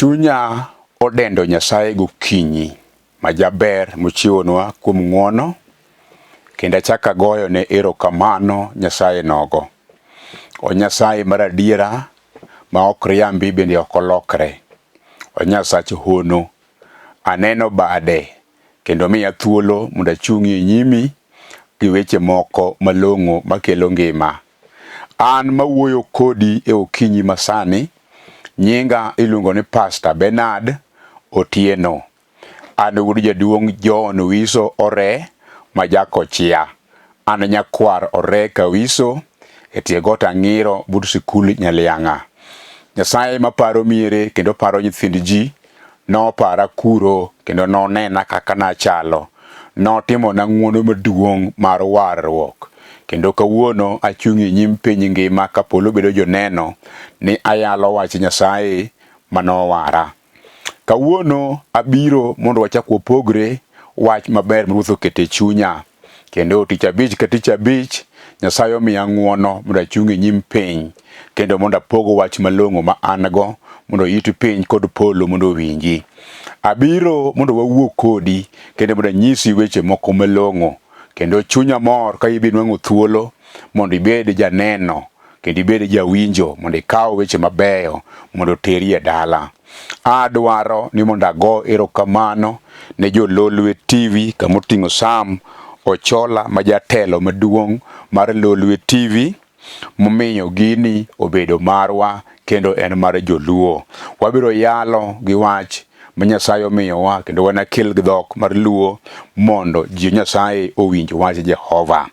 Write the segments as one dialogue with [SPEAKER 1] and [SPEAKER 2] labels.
[SPEAKER 1] Chunya odendo Nyasaye gokinyi ma jaber mochiwonwa kuom ng'wono, kendo achako agoyone erokamano Nyasaye nogo. O Nyasaye mar adiera ma ok riambi bende ok olokre. O Nyasach hono. Aneno bade kendo miya thuolo mondo achung'ie e nyimi gi weche moko malong'o makelo ngima. An mawuoyo kodi e okinyi masani, nyinga iluongo ni Pastor Bernard Otieno. An wuod jaduong' John Wiso Ore ma Jakochia. An nyakwar Ore Kawiso e tie got Ang'iro but sikul Nyaliang'a. Nyasaye maparo miere kendo paro nyithind ji nopara kuro kendo nonena kaka nachalo. Notimona ng'wono maduong' mar warruok. Kendo kawuono achung' e nyim piny ngima ka polo bedo joneno ni ayalo wach Nyasaye manowara. Kawuono abiro mondo wachak wapogre wach maber ma Ruoth oketo e chunya. Kendo tich abich ka tich abich, Nyasaye omiya ng'wono mondo achung' e nyim piny kendo mondo apog wach malong'o ma an go mondo it piny kod polo mondo owinji. Abiro mondo wawuo kodi kendo mondo anyisi weche moko malong'o kendo chunya mor ka ibi nwang'o thuolo mondo ibed janeno kendo ibed jawinjo mondo ikaw weche mabeyo mondo oteri e dala. Adwaro ni mondo ago erokamano ne jo Lolwe TV kama oting'o Sam Ochola ma jatelo maduong' mar Lolwe TV momiyo gini obedo marwa kendo en mar joluo. Wabiro yalo gi wach ma Nyasaye omiyowa kendo wanakel gi dhok mar Luo mondo ji Nyasaye owinj wach Jehova.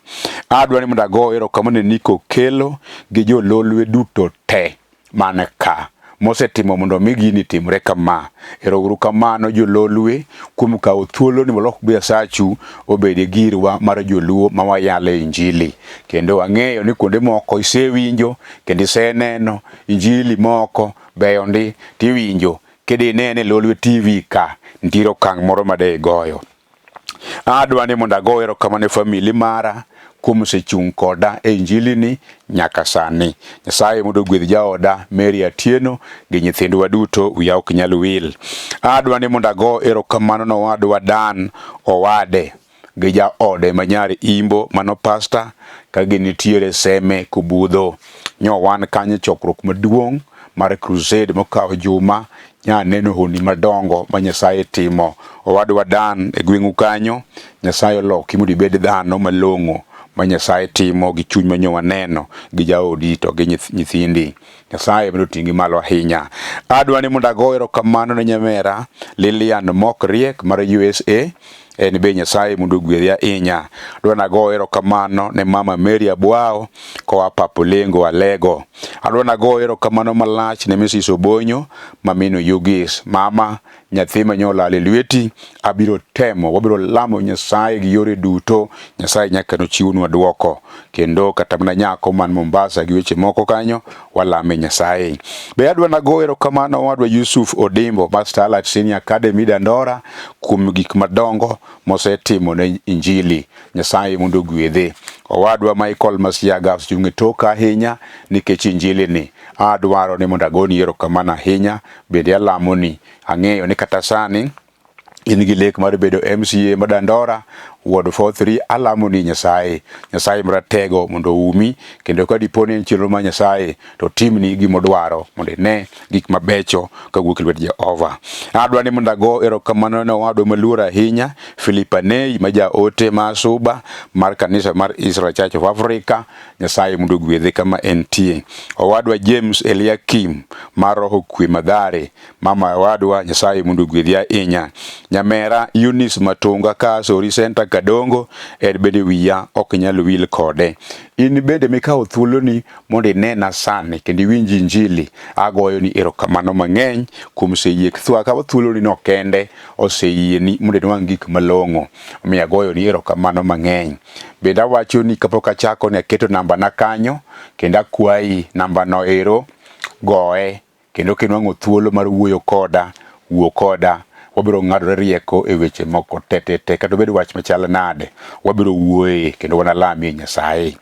[SPEAKER 1] Adwa ni mondo ago erokamano ne Nico Kelo gi jo Lolwe duto te man ka mosetimo mondo mi gini timre kama. Erouru kamano jololwe kuom kawo thuolo ni molok biasachu obed girwa mar joluo ma wayalo injili. Kendo ang'eyo ni kuonde moko isewinjo kendo iseneno injili moko beyo ndi tiwinjo kidinene Lolwe TV ka nitiere okang' moro ma de igoyo. Adwa ni mondo ago erokamano ne famili mara kuom osechung' koda e injili ni nyaka sani. Nyasaye mondo ogwedh jaoda Mary Atieno gi nyithindwa duto, wiya ok nyal wil. Adwa ni mondo ago erokamano ne owadwa Dan Owade gi jaode ma nyar Imbo mano pasta ka ginitiere Seme Kobudho. Nyo wan kanyo e chokruok maduong' mar crusade mokawo juma nya neno honni madongo ma Nyasaye timo. Owadwa Dan e gweng'u kanyo, Nyasaye oloki mondo ibed dhano malong'o ma Nyasaye timo gi chuny manyo waneno gi jaodi to gi nyithindi. Nyasaye mondo oting'i malo ahinya. Adwa ni mondo ago erokamano ne nyamera Lilian Mok Riek mar USA. En be Nyasaye mondo ogwedhi ahinya. Adwa nago erokamano ne mama Mary Abwao koa Papolengo Alego. Adwa nago erokamano malach ne Mrs. Obonyo ma min Oyugis. Mama, nyathi ma nyo olal e lweti, abiro temo, wabiro lamo Nyasaye gi yore duto. Nyasaye nyaka nochiwnwa dwoko. Kendo kata mana nyako man Mombasa gi weche moko kanyo, walame Nyasaye. Be adwa nago erokamano owadwa Yusuf Odimbo mar Starlight Senior Academy Dandora kuom gik madongo mosetimo ne Injili. Nyasaye mondo ogwedhe. Owadwa Michael Masiaga osechung' e toka ahinya nikech Injili ni. Adwaro ni mondo agoni erokamano ahinya, bende alamoni. Ang'eyo ni kata sani in gi lek mar bedo MCA ma Dandora Ward 43. Alamo ni Nyasaye, Nyasaye maratego mondo oumi kendo ka dipo ni en chenro mar Nyasaye to timni gimodwaro mondo ine gik mabecho kawuok e lwet Jehova. Adwa ni mondo ago erokamano ne owadwa maluor ahinya Philip Anei ma jaote ma Suba mar kanisa mar Israel Church of Africa. Nyasaye mondo ogwedhe kama entie. Owadwa James Eliakim mar Roho Kwe Mathare, mama owadwa, Nyasaye mondo ogwedhi ahinya. Nyamera Eunice Matunga ka Sori Center Kadongo, en bende wiya ok nyal wil kode. In bende mikawo thuoloni mondo inena sani kendo iwinj injili, agoyo ni erokamano mang'eny kuom oseyie kawo thuoloni no kende oseyieni mondo inwang' gik malong'o. Omiyo agoyo ni erokamano mang'eny. Bende awacho ni kapok achako ni aketo namba na kanyo kendo akwayi namba no ero goye kendo kinwang'o thuolo mar wuoyo koda, wuo koda. Wabiro ng'adore rieko e weche moko te te te kata obed wach machal nade, wabiro wuoye kendo wanalamie Nyasaye.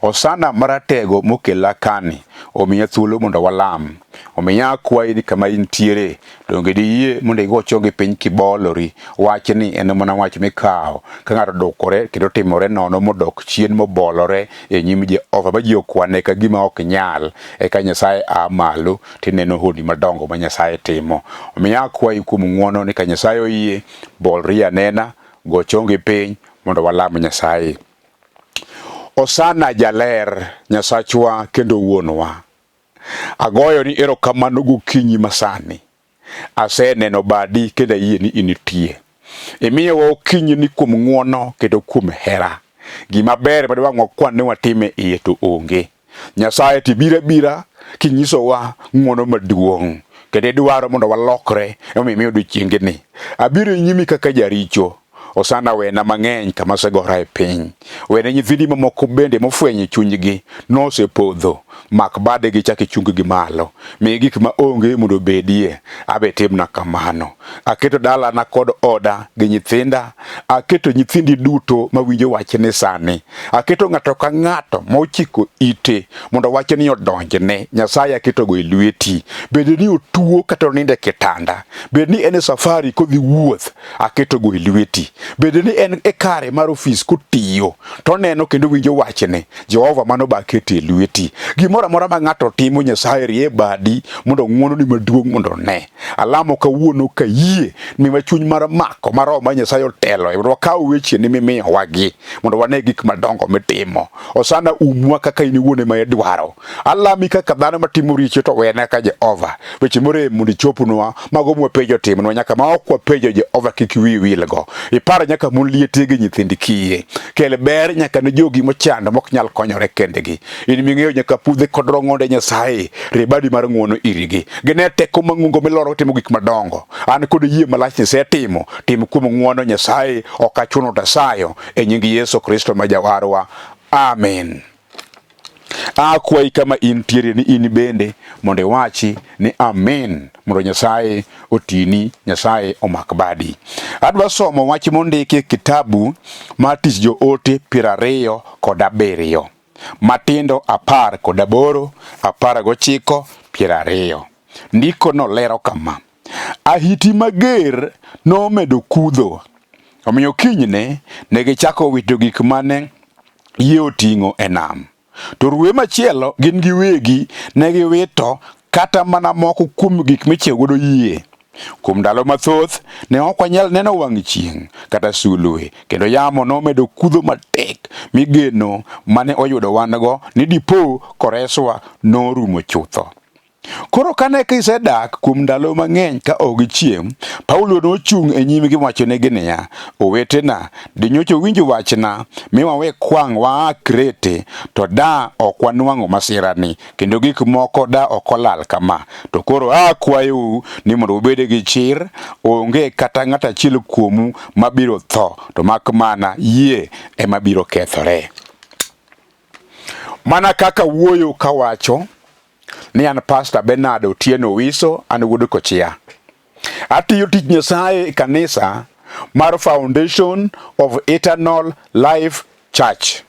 [SPEAKER 1] Osana maratego mokela kani. Omiya thuolo mondo walam. Omiyo akwayi ni kama intiere, donge diyie mondo igo chongi piny kibolori. Wachni en mana wach mikawo ka ng'ato dukore kendo timore nono modok chien mobolore e nyim Jehova ma ji okwane ka gima ok nyal, eka Nyasaye a malo tineno honni madongo ma Nyasaye timo. Omiyo akwayi kuom ng'wono ni ka Nyasaye oyie, bolri anena, go chongi piny mondo walam Nyasaye. Osana jaler, Nyasachwa kendo Wuonwa. Agoyo ni erokamano gokinyi masani. Aseneno badi kendo ayie ni initie. Imiyowa okinyi ni kuom ng'wono kendo kuom hera. Gima ber ma dwang' wakwan ni watime iye to onge. Nyasaye to ibiro abira kinyisowa ng'wono maduong' kendo idwaro mondo walokre emomiyo imiyo odiechiengni. Abiro e nyimi kaka jaricho. Osana wena mang'eny kama asegora e piny. Wene nyithindi mamoko bende mofwenyo e chunygi nosepodho. Mak badegi chak ichung-gi malo. Mi gik ma onge mondo obedie. Abe timna kamano. Aketo dalana kod oda gi nyithinda. Aketo nyithindi duto mawinjo wachni sani. Aketo ng'ato ka ng'ato mochiko ite mondo wachni odonjne. Nyasaye aketogo e lweti. Bed ni otuo kata onindo e kitanda. Bed ni en e safari kodhi wuoth. Aketogo e lweti. Bed ni en e kare mar ofis kotiyo to oneno kendo winjo wachne. Jehova mano ba aketo e lweti. Gimoro amora ma ng'ato timo Nyasaye rie badi mondo ng'wononi maduong' mondo one. Alamo kawuono kayie miwa chuny mar mako ma roho mar Nyasaye otelo e mondo wakaw wecheni mimiyowagi mondo wane gik madongo mitimo. Osana umwa kaka in iwuon ema idwaro. Alami kaka dhano matimo richo to wena kaka Jehova. Weche morem mondo ichopnwa, mago mwapenjo timnwa nyaka ma ok wapenjo Jehova kik wiyi wilgo. Ipar nyaka mon liete gi nyithind kiye. Kel ber nyaka ne jogi mochando mok nyal konyore kendgi. In ming'eyo nyaka pudhe kod rong'onde Nyasaye, rie badi mar ng'wono irgi. Gine teko mang'ongo miloro timo gik madongo. An kod yie malach ni isetimo, tim kuom ng'wono Nyasaye, ok achuno to asayo e nying Yesu Kristo ma Jawarwa. Amen. Akwayi kama intiere ni in bende mondo iwachi ni amen mondo Nyasaye otini, Nyasaye omak badi. Adwa somo wach mondiki e kitabu mar Tich Joote 27 matindo 18, 19, 20. Ndiko no lero kama. Ahiti mager nomedo kudho, omiyo kinyne ne gichako wito gik mane yie oting'o e nam. To ruwe machielo gin giwegi ne giwito kata mana moko kuom gik michiewo godo yie. Kuom ndalo mathoth ne ok wanyal neno wang' chieng' kata sulwe, kendo yamo nomedo kudho matek mi geno mane oyudo wan-go ni dipo koreswa norumo chutho. Koro kane gisedak kuom ndalo mang'eny ka ok gichiem, Paulo nochung' e nyimgi mowachonegi niya, Owetena, dinyocha uwinj wachna mi wawe kwang' waa Krete, to da ok wanwang'o masirani, kendo gik moko da ok olal kama. To koro akwayou ni mondo ubed gi chir, onge kata ng'at achiel kuomu mabiro tho, to mak mana yie ema biro kethore. Mana kaka wuoyo kawacho ni an Pastor Bernard Otieno Owiso, an wuod Kochia. Atiyo tich Nyasaye e kanisa mar Foundation of Eternal Life Church.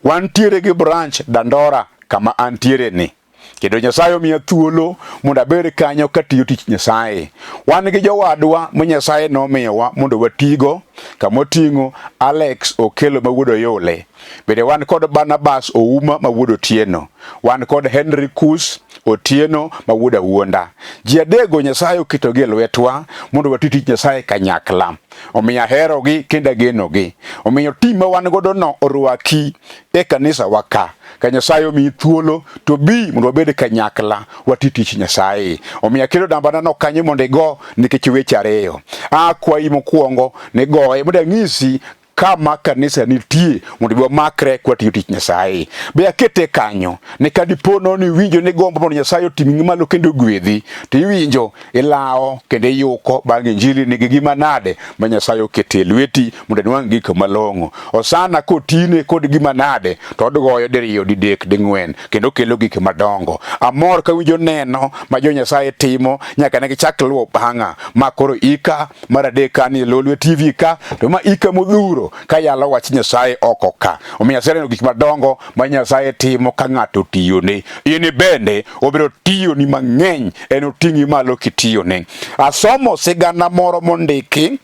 [SPEAKER 1] Wantiere gi branch Dandora kama antiere ni. Kendo Nyasaye omiya thuolo mondo abed kanyo katiyo tich Nyasaye. Wan gi jowadwa ma Nyasaye nomiyowa mondo watigo, kama oting'o Alex Okello ma wuod Oyule. Bende wan kod Barnabas Ouma ma wuod Otieno. Wan kod Henry Kus Otieno ma wuod Awuonda. Ji adego Nyasaye oketogi e lwetwa mondo wati tich Nyasaye kanyakla. Omiyo aherogi kendo agenogi. Omiyo tim ma wan godo no orwaki e kanisa wa ka. Ka Nyasaye omiyi thuolo to bi mondo wabed kanyakla wati tich Nyasaye. Omiyo aketo nambana no kanyo mondo igo nikech weche ariyo. Akwayi mokwongo ni goye mondo anyisi kama kanisa nitie mondo bi wamakre kwatiyo tich Nyasaye. Be akete kanyo ni ka dipo no ni iwinjo ni gombo mondo Nyasaye oting'i malo kendo ogwedhi, to iwinjo ilawo kendo iyuko bang' injili nigi gima nade ma Nyasaye oketo e lweti mondo inwang' gik malong'o. Osana kotine kod gima nade to odgoyo diriyo, didek, ding'wen kendo kelo gik madongo. Amor kawinjo neno ma jo Nyasaye timo nyaka ne gichak luwo bang'a ma koro ika mar adek ka ni Lolwe TV ka to ma ika modhuro. Paulo ka yalo wach Nyasaye oko ka. Omiyo aseneno gik madongo ma Nyasaye timo ka ng'ato tiyone. In bende obiro tiyoni mang'eny, en oting'i malo kitiyone. Asomo sigana moro mondiki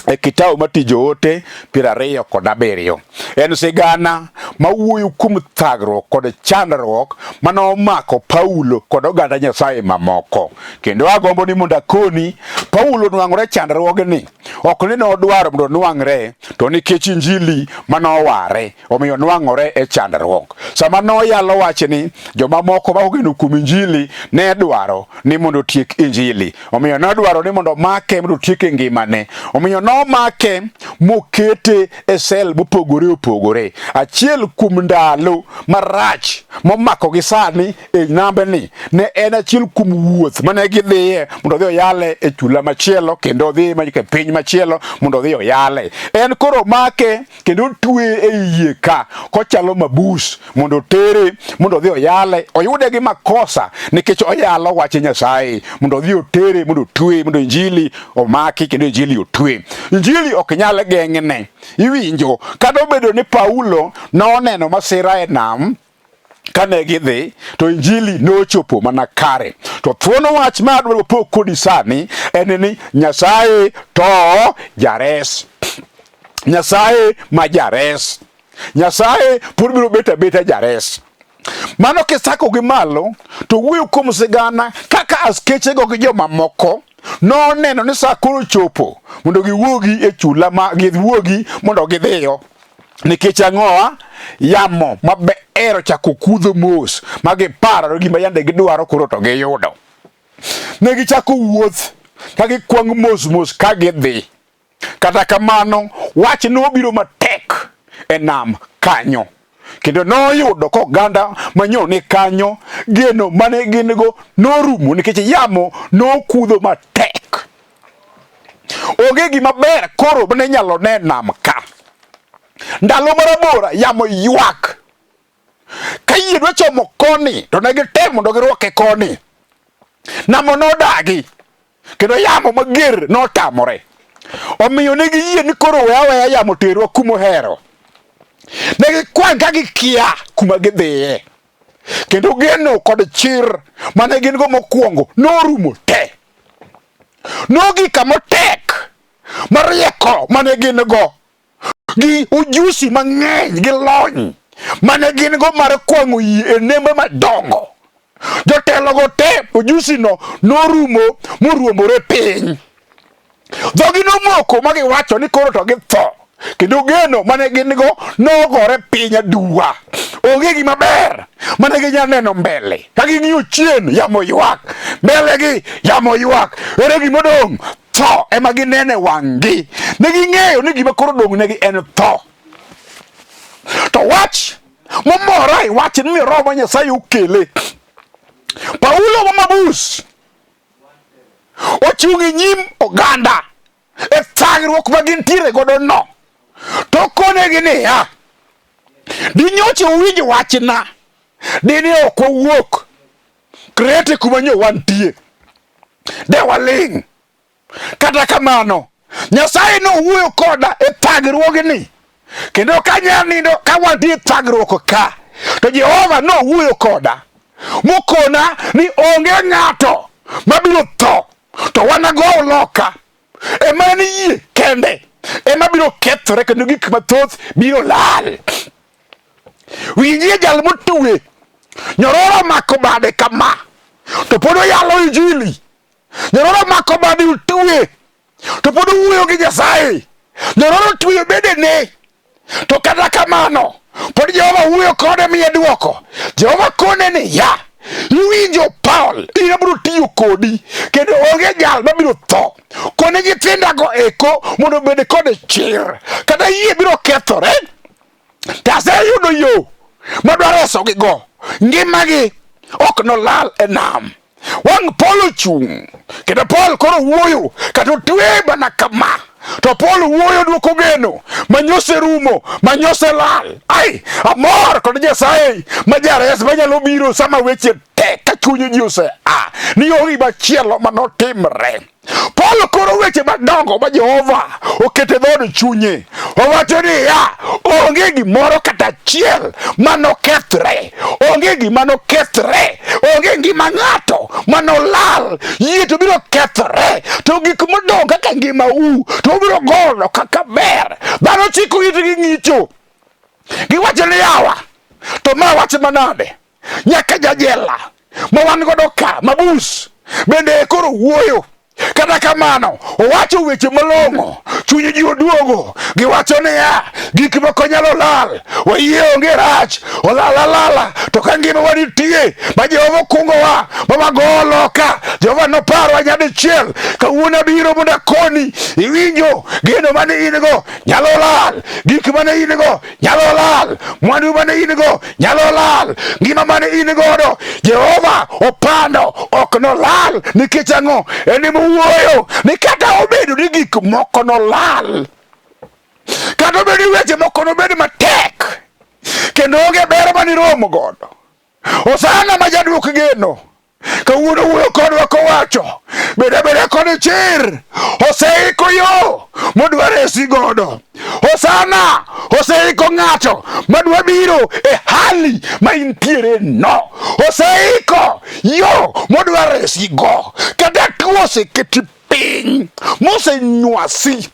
[SPEAKER 1] e kitabu mar Tich Joote 27. En sigana mawuoyo kuom thagruok kod chandruok mane omako Paulo kod oganda Nyasaye mamoko. Kendo agombo ni mondo akoni, Paulo nwang'ore chandruogni ok ni nodwaro mondo onwang're, to nikech injili mane oware omiyo nwang'ore e chandruok. Sama noyalo wachni, jomamoko ma ogeno kuom injili ne dwaro ni mondo otiek injili, omiyo nodwaro ni mondo omake mondo otieke ngimane. Omiyo nomake mokete e sel mopogore opogore. Achiel kuom ndalo marach momako gi sani e nambeni ne en achiel kuom wuoth mane gidhiye mondo odhi oyale e chula machielo kendo odhi e piny machielo mondo odhi oyale. En koro omake kendo otweye e yie ka kochalo mabus mondo otere mondo odhi oyale, oyude gi makosa nikech oyalo wach Nyasaye, mondo odhi otere mondo otwe, mondo injili omaki kendo injili otwe. Injili ok nyal geng'ne. Iwinjo, kata obedo ni Paulo noneno masira e nam kane gidhi to injili nochopo mana kare. To thuon wach ma adwaro pog kodi sani en ni Nyasaye to jares. Nyasaye ma jares. Nyasaye pod biro bet abeta jares. Mano kisako gi malo to wuoyo kuom sigana kaka askechego gi jomamoko noneno ni sa koro chopo mondo giwuogi e chula ma giwuogi mondo gidhiyo. Nikech ang'owa? Yamo maber ochako kudho mos ma giparo gima yande gidwaro koro to giyudo. Ne gichako wuoth ka gikwang' mos mos ka gidhi. Kata kamano, wach nobiro matek e nam kanyo. Kendo noyudo ka oganda manyo ni kanyo geno mane gin-go norumo nikech yamo nokudho matek. Onge gima ber koro mane inyalo ne nam ka. Ndalo marabora yamo ywak. Ka yie dwa chomo koni to ne gitem mondo girwake koni. Namo nodagi kendo yamo mager notamore. Omiyo ne giyie ni koro we aweya yamo terwa kuma ohero. Ne gikwang' ka gikia kuma gidhiye. Kendo geno kod chir mane gin go mokwongo norumo te. Nogik kama tek marieko mane gin go gi ujusi mang'eny gi lony mane gin go mar kwang'o yie e nembe madongo. Jotelogo te ujusino norumo moruombore piny. Dhogi nomoko ma giwacho ni koro to githo, kendo geno mane gin go nogore piny aduwa. Onge gima ber mane ginyalo neno mbele. Ka ging'iyo chien, yamo ywak, mbelegi yamo ywak. Ere gima odong'? Tho ema gineno e wang'gi. Ne ging'eyo ni gima koro odong' negi en tho. To wach momora e wach ni Roho ma Nyasaye okele. Paulo ma mabus ochung' e nyim oganda e thagruok ma gintiere godo no to konegi niya, dinyoche uwinj wachna dine ok wawuok Krete kuma nyo wantie, de waling'. Kata kamano, Nyasaye nowuoyo koda e thagruogni, kendo ka nindo ka wantie e thagruok ka, to Jehova nowuoyo koda mokona ni onge ng'ato mabiro tho to wanagow loka. Ema en yie kende ema biro kethore kendo gik mathoth biro lal. Winjie jal motwe nyororo omako bade kama to pod oyalo injili. Nyororo omako bade otwe to pod owuoyo gi Nyasaye. Nyororo otweyo bedene to kata kamano pod Jehova wuoyo kode miye dwoko. Jehova kone niya, iwinjo Paul, in abiro tiyo kodi kendo onge jal mabiro tho. Kone nyithindago eko mondo obed kod chir, kata yie biro kethore to aseyudo yo madwa resogigo, ngimagi ok nolal e nam. Wang' Paul ochung' kendo Paul koro wuoyo kata otwe mana kama. To Paul wuoyo duoko geno ma nyose rumo, ma nyose lal. Ai, amor kod Nyasaye ma jares manyalo biro sama weche tek ka chuny ji ose a ni onge machielo manotimre. Paulo koro weche madongo ma Jehova oketo e dhood chunye. Owacho niya, onge gimoro kata achiel manokethre, onge gima nokethre, onge ngima ng'ato manolal. Yie to biro kethore, to gik modong' kaka ngimau to ubiro golo kaka ber. Dhano chiko itgi ng'icho, giwacho ni yawa, to ma wach manade? Nyaka jajela ma wan godo ka mabus bende koro wuoyo kata kamano owacho weche malong'o chuny ji oduogo giwacho niya gik moko nyalo lal wayie onge rach olal alala to ka ngima wanitie ma jehova okungowa ma wagolo ka jehova noparwa nyadichiel kawuono abiro mondo akoni iwinjo geno mane in go nyalo lal gik mane in go nyalo lal, mwandu mane in go nyalo lal, ngima mane in godo Jehova opando ok nolal. Nikech ang'o? En ema owuoyo ni kata obedo ni gik moko nolal, kata obedo ni weche moko nobed matek, kendo onge ber mane iromo godo, Hosana ma jaduok geno Kawuono wuoyo kodwa kowacho, bed abeda kod chir, oseiko yo modwa resi godo. Hosana oseiko ng'ato madwa biro e hali ma intiere no. Oseiko yo modwa resi go. Kata tuo oseketi piny mosenywasi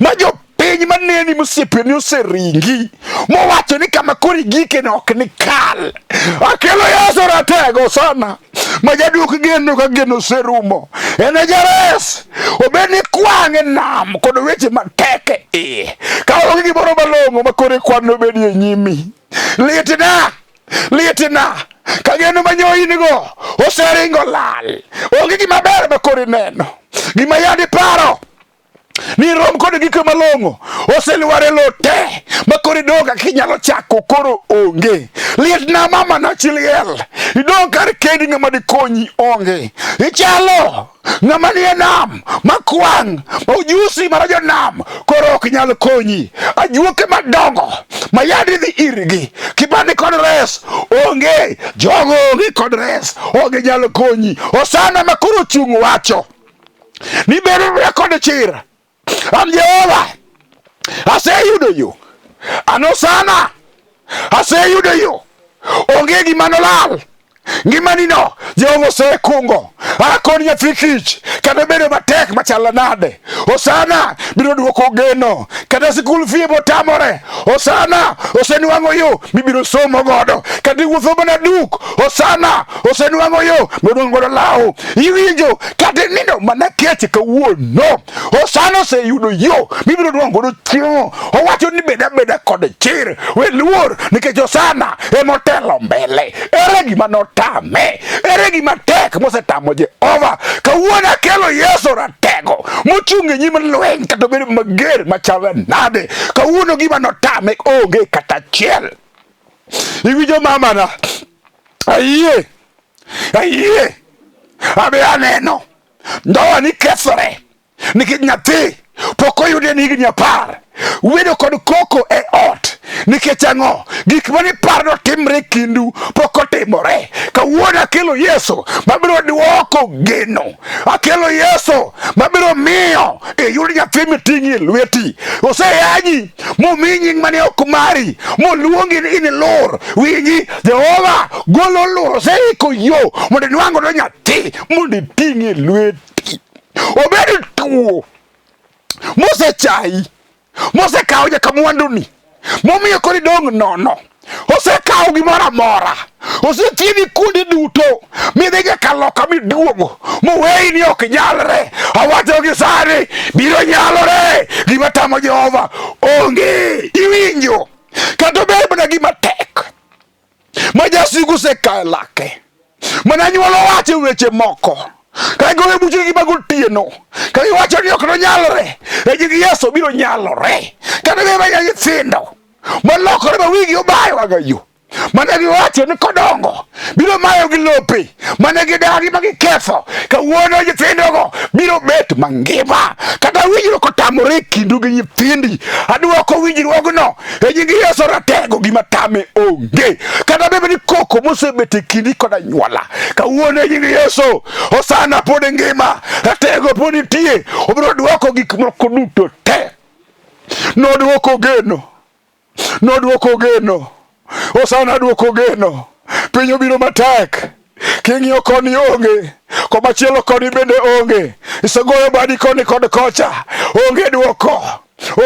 [SPEAKER 1] ma jopiny maneni mosiepeni oseringi mowacho ni kama koro igike no ok ni kal. Akelo Yesu ratego sana ma jaduok geno ka geno oserumo. En e jares obed ni kwang' e nam kod weche matek e iye ka onge gimoro malong'o ma koro ikwan nobedi e nyimi. Litna litna ka geno ma nyo in go oseringo lal. Onge gima ber ma koro ineno. Gima yandi paro ni rom kod gik malong'o oselwar e lo te ma koro idong' kaka inyalo chako koro onge. Lietna mama na chi liel, idong' kar kendi ng'ama dikonyi onge. Ichalo ng'ama nie nam makwang' ma ojusi mar jonam koro ok nyal konyi. Ajuoke madongo ma yandi dhi irgi kibani kod res onge, jogo onge kod res, onge nyalo konyi. Osana ma koro ochung' wacho ni bedo kod chir an Jehova aseyudo yo an Osana aseyudo yo onge gima nolal ngimani no Jehova osekungo akon nyathi kich kata bedo matek machalo nade Osana biro duoko geno kata sikul fee botamore Osana osenwang'o yo mibiro somo godo kata iwuotho mana duk Osana osenwang'o yo midwang'o godo law iwinjo kata inindo mana kech kawuono Osana oseyudo yo mibiro nwang'o godo chiemo owacho ni bed abeda kod chir we luor nikech Osana emotelo mbele ere gima notame ere gima tek mosetamo Jehova kawuono akelo Yesu ratego mochung' e nyim lweny kata obedo mager machalo nade kawuono gima notame onge kata achiel iwinjo mamana ayie ayie abe aneno ndoa ni kethore nikech nyathi pok oyude ni higni 10 wedo kod koko e ot nikech ang'o gik mane iparo notimre kindu pok otimore kawuono akelo Yesu mabiro duoko geno akelo Yesu mabiro miyo iyud nyathi miting'i e lweti oseyanyi momiyi nying mane ok mari moluongi ni in lur winji Jehova golo lur oseiko yo mondo inwang' godo nyathi mondo iting' e lweti obed tuo mosechayi mosekawo nyaka mwanduni momiyo koro idong' nono osekawo gimoro amora osethiedhi kuonde duto midhi nyaka loka miduogo moweyi ni ok nyalre awacho gi sani biro nyalore gima tamo Jehova onge iwinjo kata obed mana gima tek ma jasigu osekayo lake mana nyuolo wacho weche moko ka gigoyo buchegi mag otieno ka giwacho ni ok nonyalre e nying Yesu biro nyalore kata bed mana nyithindo molokore ma wigi obayo wang'a yo. mane giwacho ni kodongo biro mayogi lope mane gidagi ma giketho, kawuono nyithindogo biro bet mangima. Kata winjruok otamore e kindu gi nyithindi, adwoko winjruogno e nying Yesu ratego, gima tame onge. Kata bed ni koko mosebet e kindi kod anyuola, kawuono e nying Yesu, Hosana pod ngima, ratego pod nitie, obiro dwoko gik moko duto te. Nodwoko geno, nodwoko geno, Hosana dwoko geno. Piny obiro matek, king'iyo koni onge, komachielo koni bende onge, isegoyo badi koni kod kocha, onge dwoko,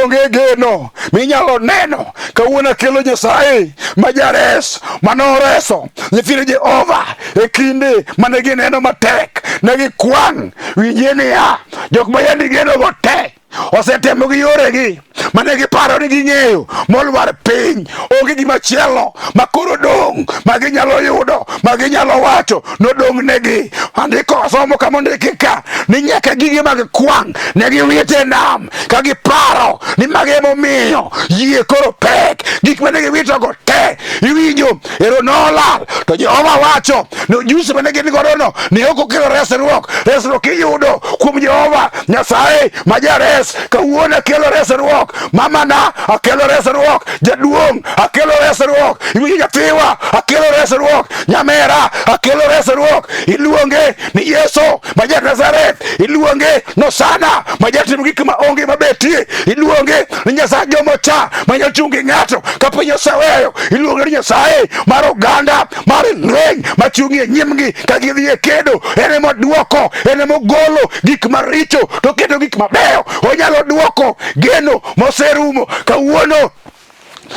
[SPEAKER 1] onge geno minyalo neno. Kawuono akelo Nyasaye ma jares manoreso nyithind Jehova e kinde mane gineno matek, ne gikwang'. Winjie niya, jok ma yandi genogo te osetemo gi yoregi mane giparo ni ging'eyo molwar piny. Onge gimachielo ma koro dong' ma ginyalo yudo ma ginyalo wacho nodong' negi. Andiko asomo kama ondiki ka ni nyaka gige mag kwang' ne giwito e nam ka giparo ni mago emomiyo yie koro pek. Gik mane giwitogo te iwinjo ero nolal, to Jehova wacho ni ojusi mane gin godo no ne ok okelo resruok. Resruok iyudo kuom Jehova Nyasaye ma jares. Kawuono akelo resruok, mamana akelo resruok, jaduong' akelo resruok, iwinjo nyathiwa akelo resruok, nyamera akelo resruok. Iluonge ni Yesu ma ja Nazareth, iluonge Nosana ma jatim gik ma onge mabetie, iluonge ni Nyasaye jomocha ma nyalo chung' gi ng'ato ka piny oseweyo, iluonge ni Nyasaye mar oganda mar lweny machung' e nyimgi ka gidhi e kedo. En ema duoko, en ema ogolo gik maricho to keto gik mabeyo. Onyalo duoko geno moserumo. Kawuono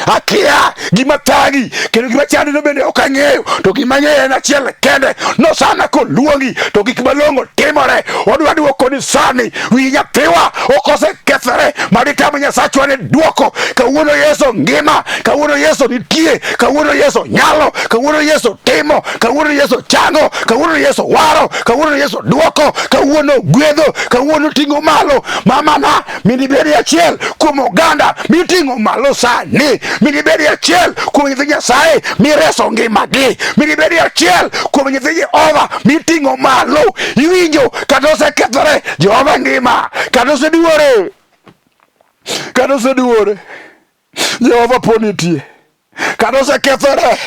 [SPEAKER 1] akia gima thagi kendo gima chandino bende ok ang'eyo, to gima ang'eyo en achiel kende, nosana koluongi to gik malong'o timore. Odwa duoko ni sani wi nyathiwa ok osekethore maditam Nyasachwa ni duoko. Kawuono Yesu ngima, kawuono Yesu nitie, kawuono Yesu nyalo, kawuono Yesu timo, kawuono Yesu chango, kawuono Yesu waro, kawuono Yesu duoko, kawuono gwedho, kawuono ting'o malo. Mamana, minibedi achiel kuom oganda miting'o malo sani, minibedi achiel kuom nyithi Nyasaye mireso ngimagi, minibedi achiel kuom nyithi Jehova miting'o malo. Iwinjo kata osekethore, Jehova ngima, kata oseduore, kata oseduore, Jehova pod nitie, kata osekethore,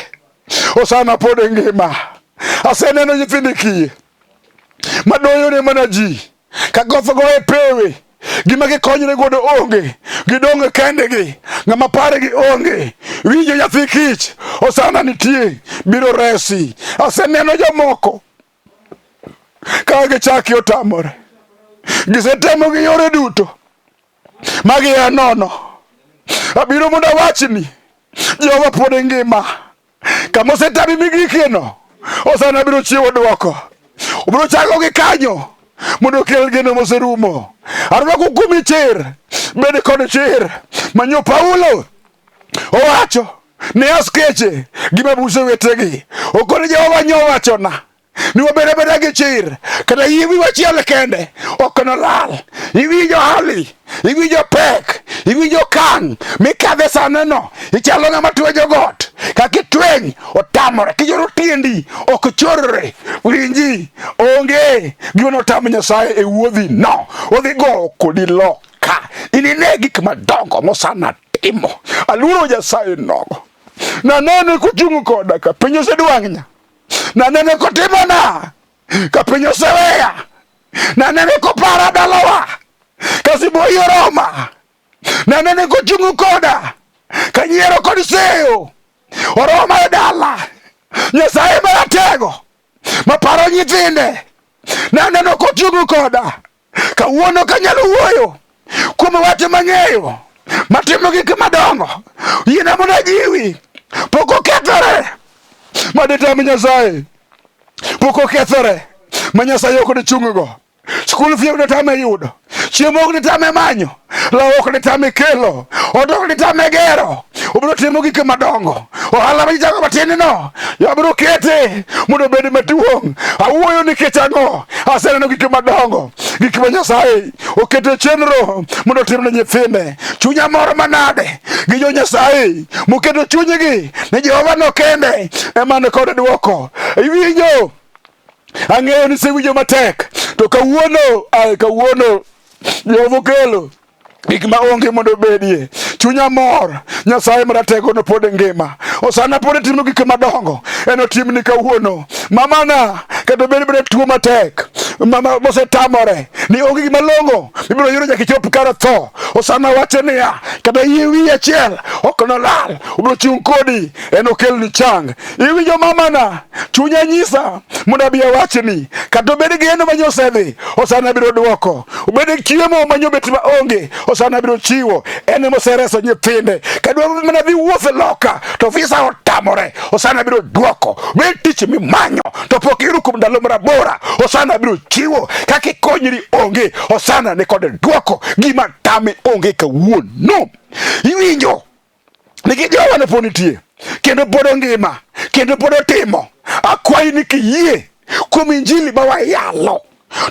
[SPEAKER 1] Osana pod ngima. Aseneno nyithind kiye madoyone mana ji ka goth go e pewe, gima gikonyre godo onge, gidong' kendgi, ng'ama pargi onge. Winjo nyathi kich, Osana nitie, biro resi. Aseneno jomoko ka gichaki otamore, gisetemo gi yore duto magi a nono. Abiro mondo awachni, Jehova pod ngima. Kama osetami migikieno, Osana biro chiwo dwoko. Obiro chako gi kanyo mondo okel geno moserumo. Arwako kuomi chir, bed kod chir. Manyo Paulo owacho ne askeche gi mabuse wetegi. Okoni Jehova nyowachona ni wabed abeda gi chir, kata yie wiwa achiel kende ok nolal. Iwinjo hali, iwinjo pek, iwinjo okang' mikadhe saneno, ichalo ng'ama twejo got, kaka itweny otamore, kijoro tiendi ok chorre. Winji, onge gima notam Nyasaye e wuodhi no, odhi gowo kodi loka, inine gik madongo mosana timo. Aluoro Nyasaye nogo, nanene kochung' koda ka piny osedwang'nya, nanene kotimona ka piny oseweya, nanene kopara dalawa ka sibuoyi oroma, nanene kochung' koda ka nyiero kod seyo oroma e dala. Nyasaye maratego maparo nyithinde, naneno kochung' koda. Kawuono kanyalo wuoyo kuom wach mang'eyo matimo gik madongo, yiena mondo ajiwi, pok okethore maditam Nyasaye, pok okethore ma Nyasaye ok dichung'go. Skul fee ok ditame yudo, chiemo ok ditame manyo, Law ok ditame kelo, ot ok ditame gero. Obiro timo gik madongo. Ohala ma ichako matin no, abiro kete mondo obed maduong'. Awuoyo nikech ang'o? Aseneno gik madongo, gik ma Nyasaye oketo e chenro mondo otim ne nyithinde. Chunya mor manade gi jo Nyasaye moketo chunygi ni Jehova no kende ema ni kod dwoko. Iwinjo? Ang'eyo ni isewinjo matek, to kawuono, ai kawuono Jehova okelo gik ma onge mondo obedie. Chunya mor, Nyasaye maratego no pod ngima. Osana pod timo gik madongo, enotimni kawuono. Mamana, kata bed bed tuo matek, mama mosetamore ni onge gima long'o ibiro yudo nyaka ichop kar tho. Osana wacho niya, kata yie wiyi achiel ok nolal, obiro chung' kodi, enokelni chang. Iwinjo mamana, chunya nyisa mondo abi awachni, kata obed geno ma nyosedhi, Osana biro dwoko. Obed chiemo ma nyobet ma onge, Osana biro chiwo. En ema osereso nyithinde. Kadwa mana dhi wuoth e loka, to visa otamore, Osana biro dwoko. Obed tich mimanyo, to pok iyudo kuom ndalo marabora, Osana biro chiwo. Kaka ikonyri onge, Osana ni kod dwoko. Gima tame onge kawuono. Iwinjo? Nikech Jehova ne pod nitie, kendo pod ongima, kendo pod otimo. Akwayi ni kiyie kuom injili ma wayalo,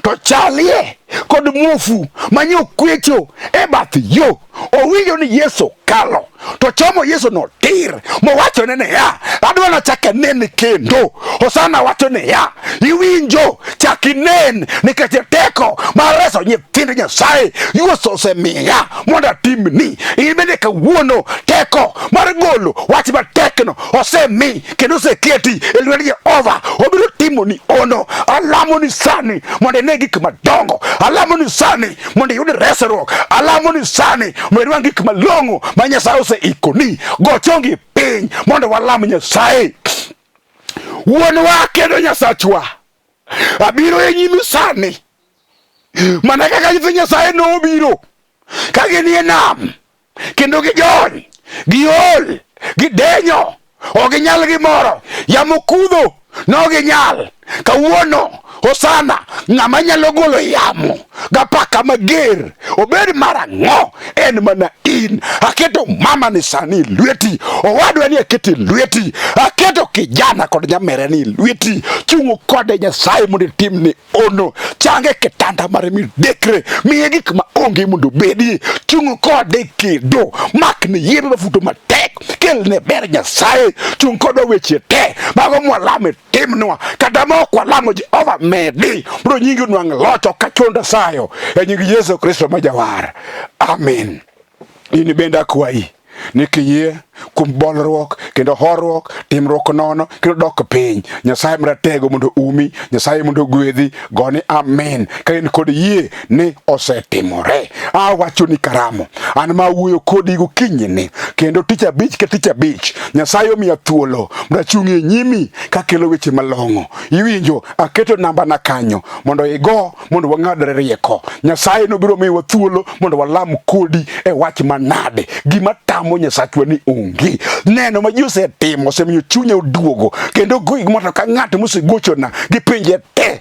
[SPEAKER 1] to chalie kod muofu manye okwecho e bath yo, owinjo ni Yesu kalo, to chomo Yesu no tir, mowachone niya, adwa nachak anen kendo. Hosana wacho niya, iwinjo, chak inen, nikech teko mar reso nyithind Nyasaye Yesu osemiya mondo atimni. In bende kawuono teko mar golo wach matekno osemi kendo oseketi e lwet Jehova, obiro timoni ono. Alamoni sani mondo ine gik madongo, alamoni sani mondo iyud resruok, alamoni sani mondo inwang' gik malong'o ma Nyasaye oseikoni. Go chongi piny mondo walam Nyasaye. Wuonwa kendo Nyasachwa, abiro e nyimi sani mana kaka nyithi Nyasaye nobiro ka ginie nam kendo gijony, giol, gidenyo, ok ginyal gimoro, yamo kudho no ginyal. Kawuono Hosana, ng'ama nyalo golo yamo gapaka mager obed mar ang'o? En mana in. Aketo mama ni sani lweti, owadwa ni aketo e lweti, aketo kijana kod nyamere ni lweti. Chung'u kode Nyasaye mondo itimni ono, change kitanda mare midekre, miye gik ma onge mondo obedie. Chung' kode kendo makne yembe mafuto matek, kelne ber Nyasaye. Chung' kodwa weche te mago mwalame timnwa, kata ma ok walamo Jehova medi mondo nyingi onwang' loch ok achunda sayo e nying Yesu Kristo ma Jawar. Amen. In bende akwayi ni kiyie kuom bolruok kendo horuok, timruok nono kendo dok piny, Nyasaye maratego mondo umi, Nyasaye mondo ogwedhi. Goni amen ka in kod yie ni osetimore. Awacho ni karamo an ma awuoyo kodi gokinyini kendo tich abich ka tich abich Nyasaye omiya thuolo mondo achung' e nyimi kakelo weche malong'o. Iwinjo, aketo nambana kanyo mondo igo mondo wang'adre rieko. Nyasaye nobiro miyowa thuolo mondo walam kodi e wach manade. Gima tamo Nyasachwa ni onge. Neno ma ji osetimo osemiyo chunya oduogo kendo mondo ka ng'ato mosegochona gi pinje te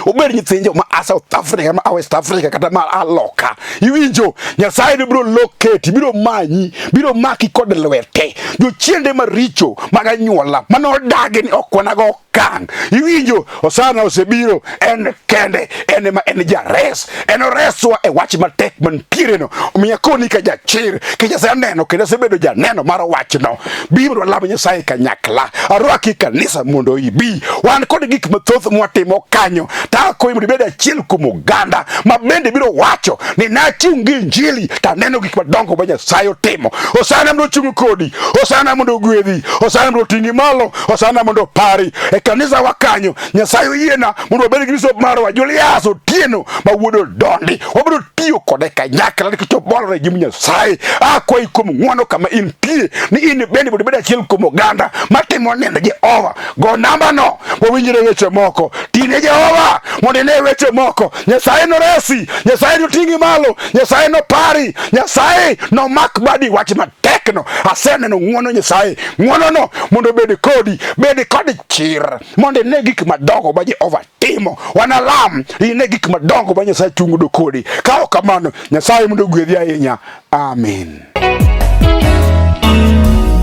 [SPEAKER 1] obed nyithindo ma a South Africa ma a West Africa kata ma a loka iwinjo Nyasaye ne biro locate biro manyi biro maki kod lwete jochiende maricho mag anyuola mane odagi ni ok wanago okang' iwinjo Osana osebiro en kende en ema en jares en oreswa e wach matek mantiere no omiyo akoni ka jachir ka aseneno kendo asebedo janeno mar wachno bi mondo walam Nyasaye kanyakla arwaki kanisa mondo ibi wan kod gik mathoth mwatimo kanyo to akwayi mondo ibed achiel kuom oganda ma bende biro wacho ni nachung' gi injili to aneno gik madongo ma Nyasaye otimo Osana mondo ochung' kodi Osana mondo ogwedhi Osana mondo oting'i malo Osana mondo opari e kanisa wa kanyo Nyasaye oyiena mondo wabed gi bishop marwa Julius Otieno ma wuod Odondi wabiro tiyo kode kanyakla nikech obolore e nyim Nyasaye akwayi kuom ng'wono kama intie ni in bende mondo ibed achiel kuom oganda matimo neno Jehova go nambano wawinjre weche moko tine Jehova mondo ine weche moko Nyasaye noresi Nyasaye noting'i malo Nyasaye nopari Nyasaye nomak badi wach matekno aseneno ng'wono Nyasaye ng'wonono mondo obed kodi bed kod chir. War mondo ine gik madongo ma Jehova timo. Wanalam ine gik madongo ma Nyasaye chung'o kodi. Ka ok kamano, Nyasaye mondo ogwedhi ahinya. Amen.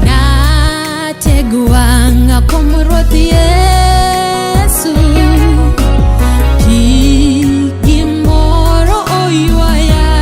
[SPEAKER 2] Natego wang'a.